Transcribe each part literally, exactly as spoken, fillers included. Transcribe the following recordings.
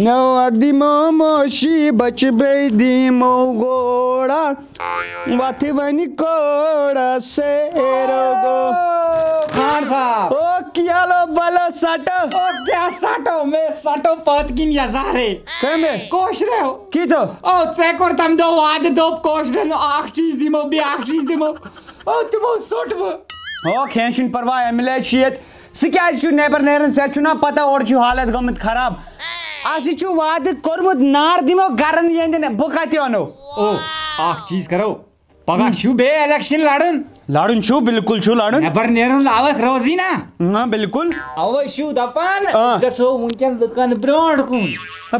اَکھ دِمو مٲشی بَچہِ، بیٚیہِ دِمو گوڑا۔ وَتھِ وَنہِ کوڑا سیرو گو۔ خان صاحب۔ او کیالو بلو سٹو۔ او کیا سٹو؟ میں سٹو پت کِنۍ یزارے۔ کمے؟ کٲشریو۔ کی تو؟ او ژےٚ کوٚر تَمہِ دۄہ وعدٕ، دوٚپ کٲشرٮ۪ن اکھ چیٖز دِمو، بیٛاکھ چیٖز دِمو۔ او تِمو سوٚٹ وٕ۔ او کینٛہہ چھُنہٕ پرواے، ایم ایل اے چھُ ییٚتہِ۔ سُہ کیٛازِ چھُ نٮ۪بر نیران؟ ژےٚ چھُنا پتہ اورٕ چھُ حالت گٔمٕژ خراب۔ اَسہِ چھُ وعدٕ کوٚرمُت نار دِمو گرن یِہنٛدٮ۪ن، بہٕ کتہِ اَنو؟ او، اکھ چیٖز کرو، پگاہ چھُ بیٚیہِ الیکشن لڑُن۔ لڑُن چھُ، بالکل چھُ لڑُن۔ نٮ۪بر نیرُن لاوکھ روزی نا۔ ہاں، بالکل۔ اوے چھُو دپان، آ۔ أسۍ گژھو وٕنکٮ۪ن لُکن برونٛٹھ کُن۔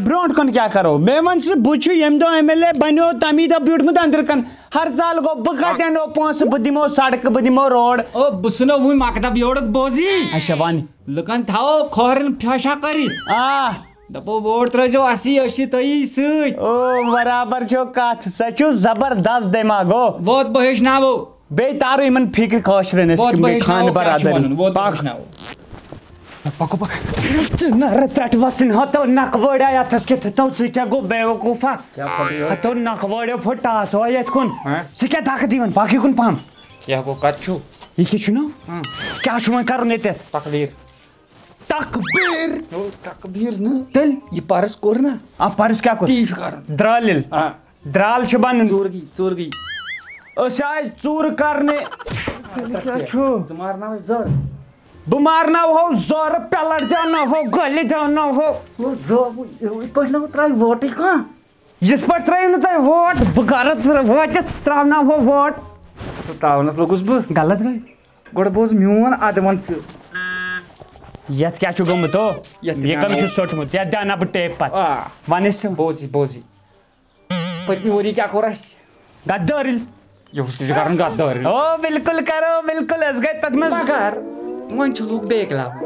برونٛٹھ کُن کیٛاہ کرو؟ مےٚ وَن ژٕ، بہٕ چھُ ییٚمہِ دۄہ ایم ایل اے بنیو، تَمی دۄہ بیوٗٹھمُت أنٛدرٕ کَن۔ ہرتال گوٚو، بہٕ کَتہِ اَنو پونٛسہٕ؟ بہٕ دِمو سڑکہٕ، بہٕ دِمو روڈ۔ او، بہٕ ژھٕنو وٕنۍ مکتب یورُک بوزی۔ اچھا، وَن۔ لُکن تھاوو کھوہرن پھیشا کٔرِتھ۔ آ۔ دپو ووٹ ترٲیزیو اسی، أسۍ چھِ تۄہی سۭتۍ۔ او، برابر چھو کتھ، سۄ چھُ زبردست دٮ۪ماغ، او۔ ووت بہٕ ہیٚچھناوو۔ بیٚیہِ تارو یِمن فکرِ کٲشرٮ۪ن أسۍ ووت کِم بہٕ گٔے ہیٚچھناوو خانہٕ کیٛاہ چھُ برادٔری۔ وَنُن، ووت بہٕ پکھ۔ ہیٚچھناوو۔ پکو، پکو۔ ژٕ نہ رٕترٹ وسن ہتو نکھ وٲڑیا یتھس کِتھ تو ژٕ کیٛاہ گوٚو بیوقوفا؟ کیٛاہ پکو یور؟ ہتو نکھ وٲڑیو پھوٚٹ ٹاس ہوا یتھ کُن۔ ہاں؟ ژٕ کیٛاہ دکھ دِوان باقٕے کُن پہم؟ کیٛاہ گوٚو، کتہِ چھُو؟ یہِ کیٛاہ چھُنہ؟ ہاں۔ کیٛاہ چھُ وۄنۍ کرُن ییٚتٮ۪تھ؟ تقدیٖر۔ تقبیٖر۔ او، تقبیٖر نہٕ۔ تیٚلہِ؟ یہِ پرس کوٚر نا؟ آ، پرس کیٛاہ کوٚر؟ تی چھُ کرُن۔ درٛالِل۔ آ۔ درٛال چھِ بنُن۔ ژوٗر گٔے، ژوٗر گٔے۔ أسۍ آے ژوٗر کرنہِ۔ تیٚلہِ کیٛاہ چھُ؟ ژٕ مارناوَے زٔر۔ بہٕ مارناوہو زٔر، پٮ۪لٹ دیوناوہو، گٔلہِ دیوناوہو۔ او، زٔر، یِتھ پٲٹھۍ نہٕ ترٛایہِ ووٹٕے کانٛہہ۔ یِتھ پٲٹھۍ ترٛٲیِو نہٕ تۄہہِ ووٹ، بہٕ گرٕ وٲتِتھ ترٛاوناوہو ووٹ۔ تہٕ ترٛاونس لوٚگُس بہٕ۔ غلط گٔے۔ گۄڈٕ بوز میون، ادٕ وَن ژٕ۔ یتھ کیٛاہ چھُ گوٚمُت ہو؟ یتھ یہِ کیٛاہ کٔمۍ چھُ گوٚو؟ ژوٚٹمُت؟ یتھ دیٛاو نا بہٕ ٹیپ پتہٕ۔ آ۔ وَن أسۍ۔ بوزی، بوزی۔ پٔتمہِ ؤری کیٛاہ کوٚر اَسہِ؟ غدٲرٕنۍ۔ یہِ اوس تہِ چھُ کران غدٲرٕنۍ۔ او، بالکل کرو، بالکل، أسۍ گٔے تتھ منٛز۔ مگر وۄنۍ چھِ لوٗکھ بیکلاو۔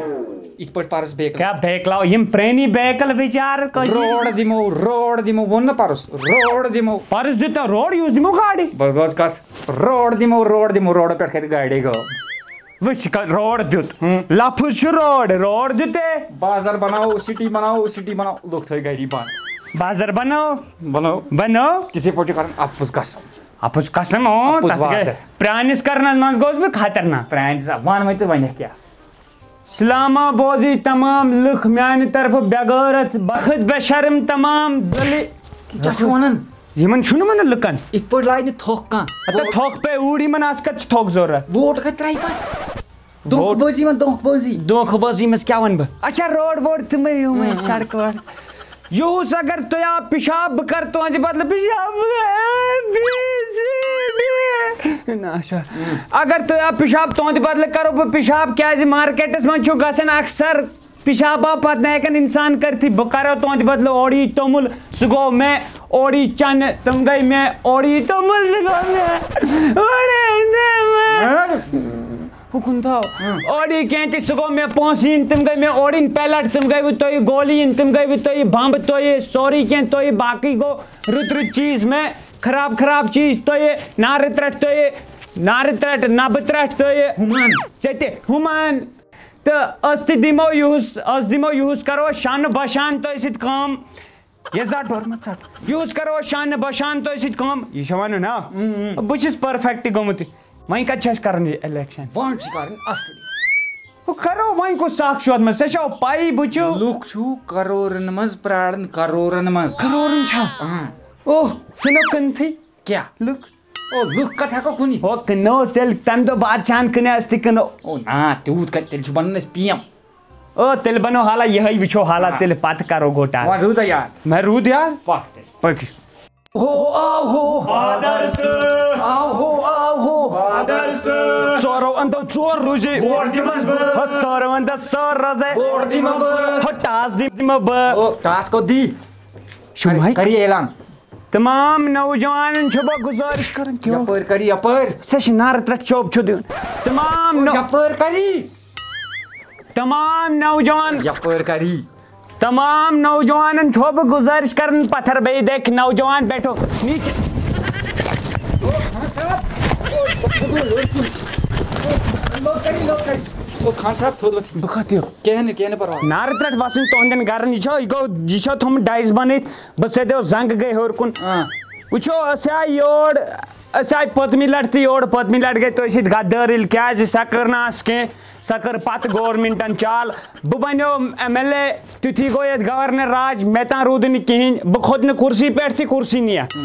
یِتھ پٲٹھۍ پرُس بیکلاو۔ کیٛاہ بیکلاو؟ یِم پرٛٲنی بیکل بِچارٕ کٲشِرۍ۔ روڈ دِمو، روڈ دِمو، ووٚن نہٕ پرُس، روڈ دِمو۔ پرُس دیُت نہ روڈ، یُس دِمو گاڑِ۔ بس، بس کتھ۔ روڈ دِمو، روڈ دِمو، روڈو پٮ۪ٹھ کتہِ گاڑے گٲو؟ وٕچھ، ک-، روڈ دیُت۔ ہُم۔ لفظ چھُ روڈ، روڈ دیُت ہے۔ بازر بناوو، سٹی بناوو، سٹی بناوو، لُکھ تھٲے گری بند۔ بازر بناو۔ بناو۔ بناو۔ تِتھے پٲٹھۍ چھُ کران اپُز قسم۔ اپُز قسم، اۭں، اپُز تتھ گٔے وعدٕ۔ پرٛانِس کرنس منٛز گوس بہٕ خطرناک۔ پرٛانہِ سا-، وَن وۄنۍ ژٕ وَنکھ کیٛاہ؟ سلامہ بوزی تمام لُکھ میانہِ طرفہٕ بے غٲرت، بخت بے شرم تمام ذلیل۔ کیٛاہ چھُ وَنان؟ یِمن چھُنہٕ وَنان لُکن۔ یِتھ پٲٹھۍ لاگہِ نہٕ تھۄکھ کانٛہہ۔ ہتا تھۄکھ پے اوٗڑ یِمن، آز کتھ چھِ تھۄکھ ضروٗرت؟ ووٹ کتہِ ترٛایہِ پتہٕ؟ دھوکہٕ ووٹ۔ بٲزی منٛز، دھوکہٕ بٲزی۔ دھوکہٕ بٲزی منٛز کیٛاہ وَنہٕ بہٕ؟ اچھا، روڈ ووڈ تِمے یِمے ہُم۔ سڑکہٕ وڑکہٕ۔ یُہُس اگر تُہۍ آو پِشاب، بہٕ کرٕ تُہنٛدِ بدلہٕ پِشاب۔ A, B, C, D. نہ، اچھا۔ ہُم۔ اگر تُہۍ آو پِشاب، تُہنٛدِ بدلہٕ کرو بہٕ پِشاب، کیٛازِ مارکیٹس منٛز چھُ گژھان اکثر پِشاب آو پتہٕ نہٕ ہٮ۪کان انسان کٔرتھٕے۔ بہٕ کرو تُہنٛدِ بدلہٕ اورٕ یہِ توٚمُل، سُہ گوٚو مےٚ، اورٕ یہِ چنہٕ، تِم گٔے مےٚ، اورٕ یہِ توٚمُل، سُہ گوٚو مےٚ، اورٕ یہِ توٚمُل۔ ہُکُن تھاو۔ ہاں۔ اورٕ یہِ کینٛہہ تہِ، سُہ گوٚو مےٚ، پونٛسہٕ یِن، تِم گٔے مےٚ، اورٕ یِن پیلٹ، تِم گٔے وٕ تۄہہِ، گولی یِن، تِم گٔے وٕ تۄہہِ، بمبہٕ تۄہہِ، سورُے کینٛہہ تۄہہِ، باقٕے گوٚو رُت رُت چیٖز مےٚ، خراب خراب چیٖز تۄہہِ، نارٕ ترٛٹھ تۄہہِ، نارٕ ترٛٹھ، نبہٕ ترٛٹھ تۄہہِ۔ ہُمان۔ ژےٚ تہِ ہُمان۔ تہٕ أسۍ تہِ دِمو یُہُس، أسۍ دِمو یُہُس، کرو شانہٕ بشان تۄہہِ سۭتۍ کٲم۔ یہِ زٹ ڈوٚر مہ ژٹ۔ یُہُس کرو شانہٕ بشان تۄہہِ سۭتۍ کٲم۔ یہِ چھےٚ وَنُن، ہا؟ اۭں، اۭں۔ بہٕ چھُس پرفیکٹ گوٚمُت۔ وۄنۍ کَتہِ چھِ اَسہِ کَرُن یہِ الیکشن؟ وۄنۍ چھِ کَرٕنۍ اصلی۔ ہُہ کرو وۄنۍ کُس سَکھ چھُ اَتھ منٛز؟ ژےٚ چھےٚ پَیی بہٕ چھُ۔ لُکھ چھُو کرورن منٛز پرٛاران، کرورن منٛز۔ کرورن چھا؟ اۭں۔ اوہ، ژھٕنو کٕنتھٕے۔ کیٛاہ؟ لُکھ۔ او، لُکھ کَتہِ ہٮ۪کو کٕنِتھ؟ ہو، کٕنو أسۍ ییٚلہِ تَمہِ دۄہ بادشاہن کٕنہِ، أسۍ تہِ کٕنو۔ او نا، تیوٗت کَتہِ، تیٚلہِ چھُ بَنان اَسہِ پی ایم۔ او، تیٚلہِ بَنو حالا یِہوٚے، وٕچھو حالا آ۔ تیٚلہِ پَتہٕ کَرو گوٹا۔ وۄنۍ روٗدا یاد۔ مےٚ روٗد یاد۔ پَکھ تیٚلہِ۔ پٔکِو۔ ہو آو ہو۔ فادر صٲب۔ آو ہو، آو ہو۔ فادر صٲب۔ ژورو اندو ژور روزے۔ ووٹ دِمس بہٕ۔ ہو، ژورو اندو ژور روزے۔ ووٹ دِمس بہٕ۔ ہو، ٹاس دِمہٕ بہٕ۔ او، ٹاس کوٚت دی؟ شُماے۔ کری اعلان۔ تمام نوجوانن چھُ بہٕ گُزٲرِش کران، کیوں؟ یپٲرۍ کری، یپٲرۍ۔ سُہ چھُ نارٕ ترٛٹھ چوب چھُ دیُن۔ تمام نو-، یپٲرۍ کری۔ تمام نوجوان۔ یپٲرۍ کری۔ تمام نوجوانن چھُ بہٕ گُزٲرِش کران، پتھر بیٚیہِ دیکھ نوجوان بیٹھو نیچے۔ او خان صاحب، تھوٚد وۄتھ۔ بہٕ کَتھ یِمہٕ؟ کینٛہہ نہٕ، کینٛہہ نہٕ پرواے۔ نارٕ ترٛٹھ وَسٕنۍ تُہنٛدٮ۪ن گَرَن۔ یہِ چھا، یہِ گوٚو، یہِ چھا تھوٚمُت ڈایِس بَنٲیِتھ؟ بہٕ سیٚدیو زنٛگہٕ گٔے ہیوٚر کُن۔ آ۔ وٕچھو، أسۍ آے یور، أسۍ آے پٔتمہِ لَٹہِ تہِ یور، پٔتمہِ لَٹہِ گٔے تُہۍ سۭتۍ غدٲرٕلۍ۔ کیٛازِ؟ سۄ کٔر نہٕ اَسہِ کینٛہہ، سۄ کٔر پَتہٕ گورمٮ۪نٛٹَن چال۔ بہٕ بَنیو ایم ایل اے، تیُتھُے گوٚو ییٚتہِ گورنر راج، مےٚ تام روٗدُے نہٕ کِہیٖنۍ۔ بہٕ کھوٚت نہٕ کُرسی پٮ۪ٹھ تہِ، کُرسی نِیَکھ۔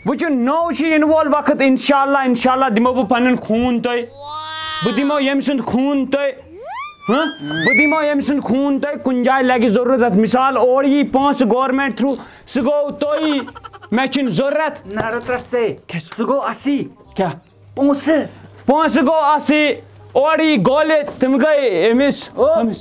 وٕچھِو، نوٚو چھُ یِنہٕ وول وقت، اِنشاء اللہ، اِنشاء اللہ دِمو بہٕ پَنُن خوٗن تۄہہِ۔ بہٕ دِمو ییٚمہِ سُنٛد خوٗن تۄہہِ۔ ہہ؟ بہٕ دِمو ییٚمہِ سُنٛد خوٗن تۄہہِ۔ کُنہِ جایہِ لَگہِ ضروٗرت، مثال، اورٕ یی پونٛسہٕ گورمٮ۪نٛٹ تھرٛوٗ، سُہ گوٚو تۄہہِ۔ مےٚ چھُنہٕ ضروٗرت۔ نَرٕ ترٛٹھ ژے۔ کیٛاہ؟ سُہ گوٚو اَسی۔ کیٛاہ؟ پونٛسہٕ۔ پونٛسہٕ گوٚو اَسی۔ اورٕ یی گولہِ، تِم گٔے أمِس۔ او، أمِس۔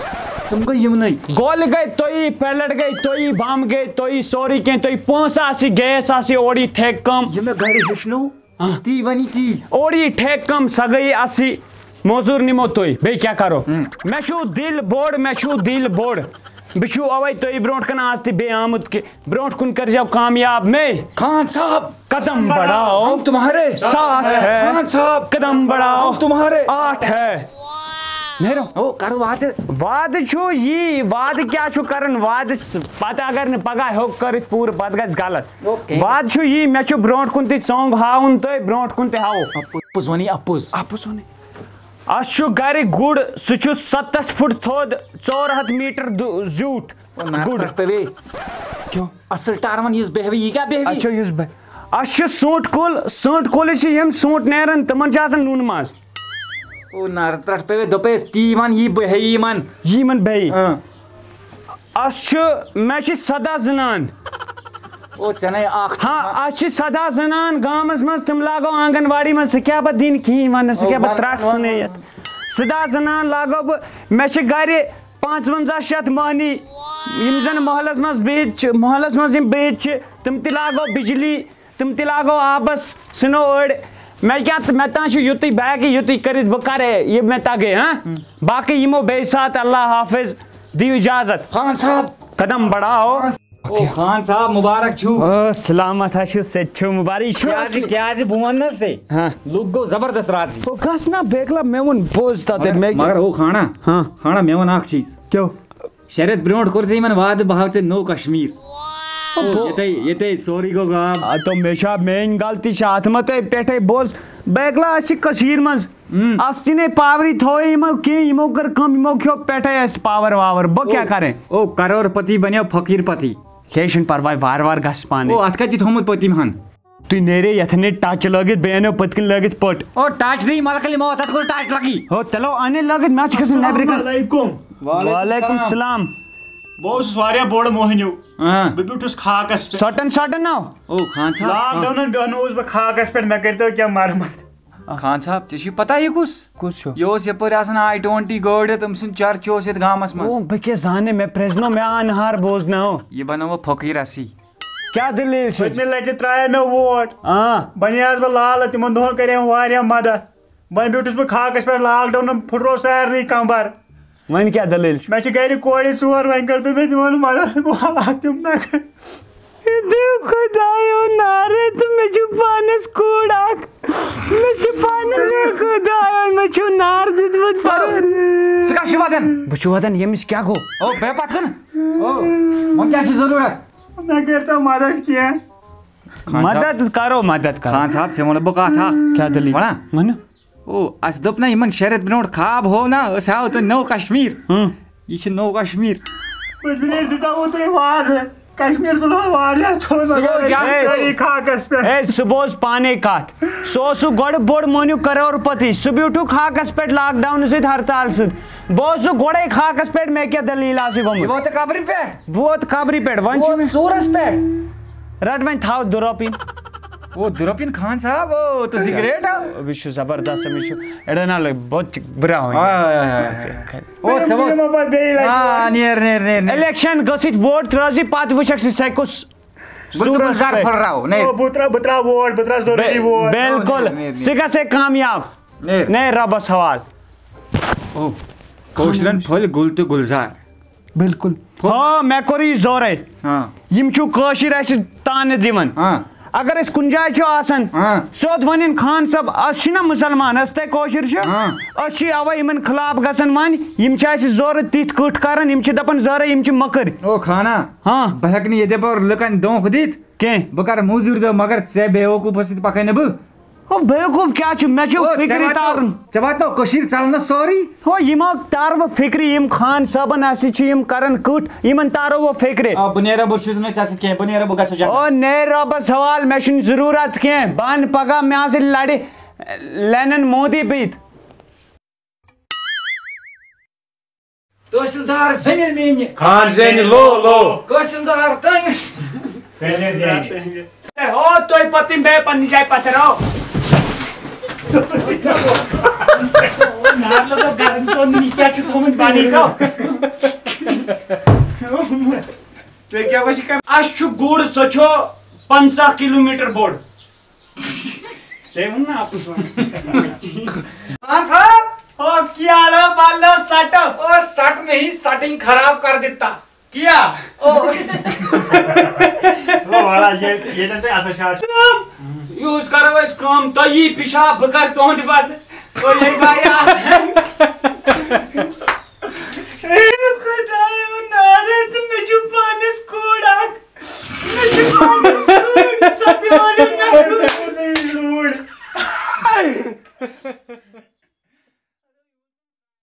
تِم گٔے یِمنٕے۔ گولہِ گٔے تۄہہِ، پیلٹ گٔے تۄہہِ، بم گٔے تۄہہِ، سورُے کینٛہہ تۄہہِ۔ پونٛسہٕ آسہِ، گیس آسہِ، اورٕ یی ٹھیکہٕ کٲم۔ یہِ مےٚ گرِ ہیٚچھنو، آ۔ تی ونی تی۔ اورٕ یی ٹھیکہٕ کٲم، سۄ گٔیی اَسی۔ موٚزوٗر نِمو تُہۍ، بیٚیہِ کیٛاہ کرو؟ ہم۔ مےٚ چھُو دِل بوٚڑ، مےٚ چھُو دِل بوٚڑ۔ بہٕ چھُو اَوَے تۄہہِ برونٛٹھ کَنہِ آز تہِ بیٚیہِ آمُت کہِ برونٛٹھ کُن کٔرۍزیو کامیاب مے۔ خان صاحب، قدم بڑھاؤ۔ ہم تمہارے ساتھ ہے۔ خان صاحب، قدم بڑھاؤ۔ ہم تمہارے آٹھ ہے۔ نیرو۔ او، کرو وعدٕ۔ وعدٕ چھُ یی، وعدٕ کیٛاہ چھُ کران؟ وعدٕ س-، پتہٕ اگر نہٕ پگاہ ہیوٚک کٔرِتھ پوٗرٕ، پتہٕ گژھِ غلط۔ او، کینٛہہ وعدٕ چھُ یی، مےٚ چھُ برونٛٹھ کُن تہِ ژوٚنٛگ ہاوُن تۄہہِ، برونٛٹھ کُن تہِ ہاوو۔ اَپُز وَنی، اَپُز۔ اَپُز وَنی۔ اَسہِ چھُ گرِ گُر، سُہ چھُ ستتھ فُٹ تھوٚد، ژور ہتھ میٖٹر دُ-، زیوٗٹھ۔ او، نہ، گُر۔ پٮ۪ٹھ پیٚوے۔ کیوں؟ اَصٕل ٹارون یُس بیٚہوِ، یہِ کیٛاہ بیٚہوِ؟ اچھا، یُس بہٕ، اَسہِ چھُ سونٛٹھ کُل، سونٛٹھ کُلِس چھِ یِم سونٛٹھ نیران، تِمن چھِ آسان نوٗنہٕ ماز۔ او، نارٕ ترٛٹھ پیٚوے، دوٚپے أسۍ تی وَن، یی بیٚہوِ یِمن۔ یی یِمن بیٚہوِ۔ اۭں۔ اَسہِ چھُ، مےٚ چھِ سداہ زنان۔ او، ژےٚ نے اکھ۔ ہاں، اَسہِ چھِ سداہ زنان گامَس منٛز، تِم لاگو آنگن واڑی منٛز، سُہ کیٛاہ پَتہٕ دِنۍ کِہیٖنۍ وَننہٕ، سُہ او، کیٛاہ پَتہٕ وَن، ترٛٹھ وَن، ژھٕنے وَن۔ یَتھ۔ سداہ زنان لاگو بہٕ، مےٚ چھِ گرِ پانٛژوَنٛزاہ شیٚتھ مۄہنی، یِم زَن محلَس منٛز بِہِتھ چھِ، محلَس منٛز یِم بِہِتھ چھِ، تِم تہِ لاگو بجلی، تِم تہِ لاگو آبَس، ژھٕنو أڑۍ۔ مےٚ کیٛاہ تہٕ مےٚ تام چھُ یُتُے، بہٕ ہٮ۪کہٕ یُتُے کٔرِتھ، بہٕ کَرٕ یہِ مےٚ تَگہِ، ہاں؟ ہُم۔ باقٕے یِمو بیٚیہِ ساتہٕ، اللہ حافظ، دِیِو اجازت۔ خان صاحب۔ قدم بڑھاؤ۔ او خان صاحب، مُبارک چھُو۔ او، سلامت ہا چھُو، سیٚد چھُو، مُبارک چھُو۔ کیٛازِ، کیٛازِ بہٕ وَنہٕ نہ ژےٚ؟ ہاں۔ لُکھ گوٚو زبردست راضی۔ او، گژھ نا بیکلا، مےٚ ووٚن، بوز تَتٮ۪ن، مگر، مےٚ کیٛاہ؟ مگر او خانہ، ہاں۔ خانہ، مےٚ وَن اَکھ چیٖز۔ کیٛاہ؟ شےٚ رٮ۪تھ برونٛٹھ کوٚر ژےٚ یِمن وعدٕ، بہٕ ہاوٕ ژےٚ نوٚو کشمیر۔ او، بہٕ ییٚتے، ییٚتے سورُے گوٚو غاب۔ آ، تو مےٚ چھا، میٲنۍ غلطی چھا؟ اَتھ مہ تۄہہِ پٮ۪ٹھَے بوز، بیکلا، أسۍ چھِ کٔشیٖرِ منٛز۔ اۭں۔ اَسہِ تہِ نے پاورٕے تھوٚوے یِمو کینٛہہ، یِمو کٔر کٲم، یِمو کھیوٚو پٮ۪ٹھَے اَسہِ پاور واور۔ بہٕ کیٛاہ او، کَرٕ؟ او، کرور پتی بنیو فقیٖر پتی۔ کینٛہہ چھُنہٕ پرواے، وارٕ وارٕ گژھِ پانَے۔ او، اَتھ کَتہِ چھِ تھوٚمُت پٔتِم ہن؟ تُہۍ نیرے یَتھ نے ٹچ لٲگِتھ، بیٚیہِ أنِو پٔتۍ کِنۍ لٲگِتھ پٔٹ۔ او، ٹچ دی، ملکہ یِمو اَتھ کوٚر ٹچ لگی۔ ہو، تیٚلو اَنے لٲگِتھ، مےٚ چھِ گژھان نیٚبرِ کَنہِ۔ السلام علیکم۔ وعلیکم السلام۔ بہٕ اوسُس واریاہ بوٚڑ موہنیو۔ اۭں۔ بہٕ بیوٗٹھُس خاکَس پٮ۪ٹھ۔ سۄٹَن سۄٹَن ناو؟ او، خان صاحب۔ لاک ڈاوُنَن بیٚہنووُس بہٕ خاکَس پٮ۪ٹھ، مےٚ کٔرۍتو کینٛہہ مرمت۔ خان صاحب، ژےٚ چھُے پتہ یہِ کُس؟ کُس چھُ؟ یہِ اوس یَپٲرۍ آسان آی ٹُوَنٹی گٲڑۍ ہٮ۪تھ، أمۍ سُنٛد چرچہٕ اوس یَتھ گامَس منٛز۔ او، بہٕ کیٛاہ زانہٕ، مےٚ پرٛزنو، مےٚ آو نہٕ ہار بوزناو۔ یہِ بنوو فقیٖر اَسی۔ کیٛاہ دٔلیٖل چھِ؟ پٔتمہِ لٹہِ ترٛایے مےٚ ووٹ۔ آ۔ بنیوس بہٕ لالہٕ، تِمن دۄہن کریٚیَم واریاہ مدد۔ وۄنۍ بیوٗٹھُس بہٕ خاکس پٮ۪ٹھ، لاک ڈاونن پھُٹرو سارنٕے کمبر۔ وۄنۍ کیٛاہ دٔلیٖل چھِ؟ مےٚ چھِ گرِ کورِ ژور، وۄنۍ کٔرۍتو مےٚ تِمن مدد، بہٕ ہاوہا تِم نکھٕ۔ دِیِو خۄدایو نارٕ تہٕ مےٚ چھُ پانس کوٗر اکھ۔ مےٚ چھُ پانس، اے خۄدایو، مےٚ چھُ نار دیُتمُت پروردگار۔ ژٕ کتھ چھُ ودان؟ بہٕ چھُ ودان ییٚمِس کیٛاہ گوٚو؟ او، بیٚہہ پتھ کُن۔ او، وۄنۍ کیٛاہ چھِ ضروٗرت؟ مےٚ کٔرۍتو مدد کینٛہہ۔ خان صاحب۔ مدد کرو، مدد کرو۔ خان صاحب، ژےٚ وَنہٕ بہٕ کَتھ اَکھ۔ کیٛاہ دٔلیٖل؟ وَنا؟ وَنہٕ۔ او، اَسہِ دوٚپ نہ یِمَن شےٚ رٮ۪تھ برونٛٹھ خواب ہوو نہ، أسۍ ہاوو تۄہہِ نٔو کشمیٖر۔ ہُم۔ یہِ چھِ نٔو کشمیٖر۔ پٔتمہِ لَٹہِ دِژاوُ تۄہہِ وعدٕ، کشمیٖر تُلہو واریاہ تھوٚد، سُہ گوٚو مگر جان۔ سٲری خاکَس پٮ۪ٹھ۔ اے، سُہ بوز پانے کَتھ۔ سُہ اوس سُہ گۄڈٕ بوٚڑ مٲنِو کرور پتی، سُہ بیوٗٹھُکھ خاکَس پٮ۪ٹھ لاک ڈاونہٕ سۭتۍ، ہرتال سۭتۍ۔ بہٕ اوسُس گۄڈَے خاکَس پٮ۪ٹھ، مےٚ کیٛاہ دٔلیٖل آسہِ گٔمٕژ؟ یہِ ووت ژےٚ قبرِ پٮ۪ٹھ؟ بہٕ ووت قبرِ پٮ۪ٹھ، وۄنۍ چھُ او، مےٚ سوٗرَس پٮ۪ٹھ؟ رَٹ وۄنۍ، تھاو دُرۄپِن۔ او، دُرۄپِن خان صاحب، او، تو سگریٹ آ؟ أمِس چھُ زبردست، أمِس چھُ adrenaline بہت برا ہوئی۔ آے، آے، آے، آے، آے۔ او، ژےٚ ووت۔ یِمو پَتہٕ بیٚیہِ لَٹہِ آ، ووٹ۔ نیر، نیر، نیر، نیر۔ Election گٔژھِتھ ووٹ ترٛٲوزِ، پَتہٕ وٕچھَکھ ژٕ سٮ۪کُس بہٕ تہِ سوٗرَس پھٕٹراوٕ پٮ۪ٹھ۔ راو، نیر۔ او، بہٕ ترٛاو، بہٕ ترٛاو ووٹ، بہٕ ترٛاوَس ضروٗری بے-، ووٹ۔ بِلکُل۔ نیر، نیر، نیر۔ ژٕ گژھے کامیاب۔ نیر۔ نیر رۄبَس حوالہٕ۔ او، کٲشرٮ۪ن پھٔلۍ گُل تہٕ گُلزار۔ بِلکُل۔ پھوٚل۔ آ، مےٚ کوٚر یہِ زورَے۔ ہاں۔ یِم چھِو کٲشِرۍ اَسہِ تانہٕ دِوان۔ ہاں۔ اگر أسۍ کُنہِ جایہِ چھِ آسان، ہاں۔ سیوٚد وَنن خان صٲب، أسۍ چھِنہ مُسلمان، أسۍ تۄہہِ کٲشِر چھِ، ہاں۔ أسۍ چھِ اَوَے یِمَن خلاف گژھان وۄنۍ، یِم چھِ اَسہِ زورٕ تِتھۍ کٔٹھۍ کَران، یِم چھِ دَپان زورٕ یِم چھِ مٔکٕرۍ۔ او خانا، ہاں۔ بہٕ ہٮ۪کہٕ نہٕ ییٚتہِ یَپٲرۍ لُکَن دھونٛکھٕ دِتھ۔ کینٛہہ۔ بہٕ کَرٕ موٚزوٗرۍ دۄہ، مگر ژےٚ بیوقوٗفَس سۭتۍ پَکَے نہٕ بہٕ۔ ہو بیوقوٗف کیٛاہ چھُ؟ مےٚ چھُ او، ژےٚ فِکرِ ما تو، تارُن۔ ژےٚ ما تو کٔشیٖرِ ژَلنَس سورُے؟ ہو، یِمو تار وۄنۍ فِکرِ، یِم خان صٲبَن اَسہِ چھِ یِم کَران کٔٹھۍ، یِمَن تارو وۄنۍ فِکرِ۔ آ، بہٕ نیرٕ، بہٕ چھُس نہٕ ژےٚ سۭتۍ کینٛہہ، بہٕ نیرٕ، بہٕ گژھٕ جنت۔ او، نیر رۄبَس حوال، مےٚ چھُنہٕ ضروٗرت کینٛہہ، بہٕ اَنہٕ پَگاہ مےٚ آسہِ لَڑِ لینَن مودی بِتھ۔ تحصیلدار زٔمیٖن میٛانہِ۔ خان زینہِ لو لو۔ تحصیلدار تٔمِس۔ تٔمِس زینہِ۔ ہو، تُہۍ پتہٕ تِم بیٚیہِ پننہِ جایہِ پتھر، ہو۔ نار لوٚگُس گرن تُہُنٛد، یہِ کیٛاہ چھُ تھوٚومُت بنٲیِتھ، ہو؟ تُہۍ کیٛاہ وۄنۍ چھِ کران؟ اَسہِ چھُ گُر، سُہ چھُ پنٛژاہ کلوٗ میٖٹر بوٚڑ۔ سے ووٚن نا اَپُز وَنان۔ خان صاحب۔ او کیا لو بالو سٹو۔ او سٹ نہیں، سٹنگ خراب کر دیتا۔ کیا؟ او۔ او والا، یہ، یہ جانتے ہیں، اصل شاٹ۔ یوٗز کرو أسۍ کٲم، تۄہہِ یی پِشاب، بہٕ کرٕ تُہُنٛد بدلہٕ۔ تُہۍ ییٚلہِ واریاہ آسان۔ اے خۄدایو نارٕ، تہٕ مےٚ چھُ پانس کوٗر اکھ۔ مےٚ چھُ پانس